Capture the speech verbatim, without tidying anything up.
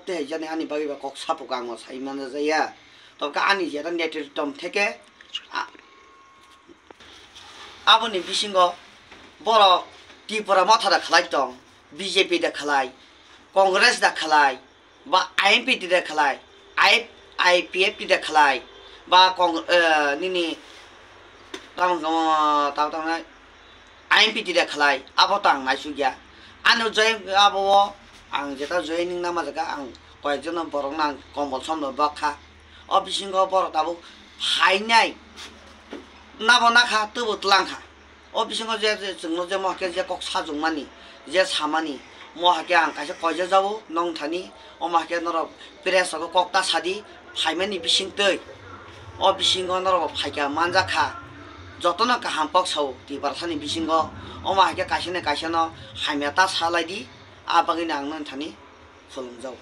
Tei hai jani ani bagwi ba kok sapuka ang o sai manja jaya. Tobokhe ani jeta netritwm theke, a-, aboni bisingo borok Tripura motha da khlai tong, B J P da khlai, Congress da khlai, ba I N P T da khlai, I F, I P F T da khlai, ba Cong-, eh, nini tamo tamo tamo tamo I M P T da khlai, abo to ang naisukya. Ano join abo o ang jeta joining nama jaga ang koyekjon borok no ang kombol somno bok kha. O bisingo borok tabuk phainai nabo nakha, tubu tlang kha. O bisingo je, je chwngno je mo hakhe je kok sajwkmani, je samani, mo hakhe ang kaisa koijak jago nong thani, omo hakhe norok press rogo kok ta sadi, phaimani bisingtwi. O bisingo norok bo phaikha manjak kha, jotono kaham kok sao Tiprasani bisingo, omo hakhe kaisa ni kaisa no hamya ta salai di, a bagwino ang nong thani khulumjago.